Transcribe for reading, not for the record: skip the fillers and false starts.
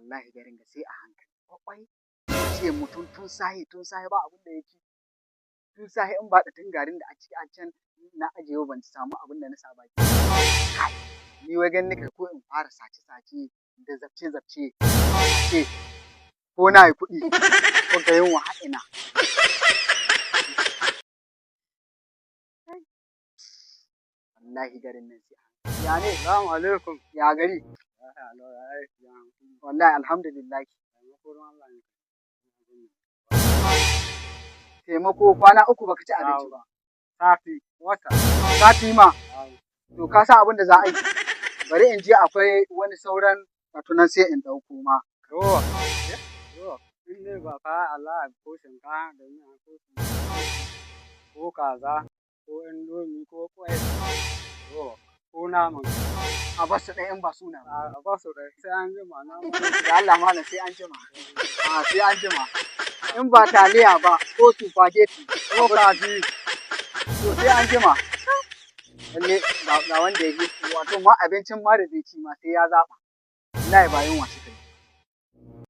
Wallahi garin ga sai a hankali. Kwakwai ce mutum tun sahe tun sahe ba abin da ya ci. Tun sahe in ba tun garin da a ciki a can na ajiye, ban samu abin da na sa baki. Kai, ni wai ganin nake ko in fara sace sace da zabce zabce ce ko na yi kuɗi ko ga yunwa ina. Wallahi garin nan sai a hankali. Ya ne? Salamu alaikum. Ya gari? Wallahi alhamdulillah. Taimako, kwana 3 baka ci abinci ba. Sati, wata. Sati ma. To, ka san abin da za a yi? Bari in je, akwai wani sauran nan sai in ɗauko ma. To, to, in dai ba ka Allah ko shinkafa da miya ko ko kaza ko indomi ko kwai, to, ko naman. A basu ɗaya in ba suna ba. A ba su da sai an jima na. Da Allah malam, sai an jima. A sai an jima. In ba taliya ba ko spaghetti ko kaji. To, sai an jima. Lalle ga wanda ya wato ma abincin ma da zai ci ma sai ya zaɓa. Wallahi ba yunwa shi kai.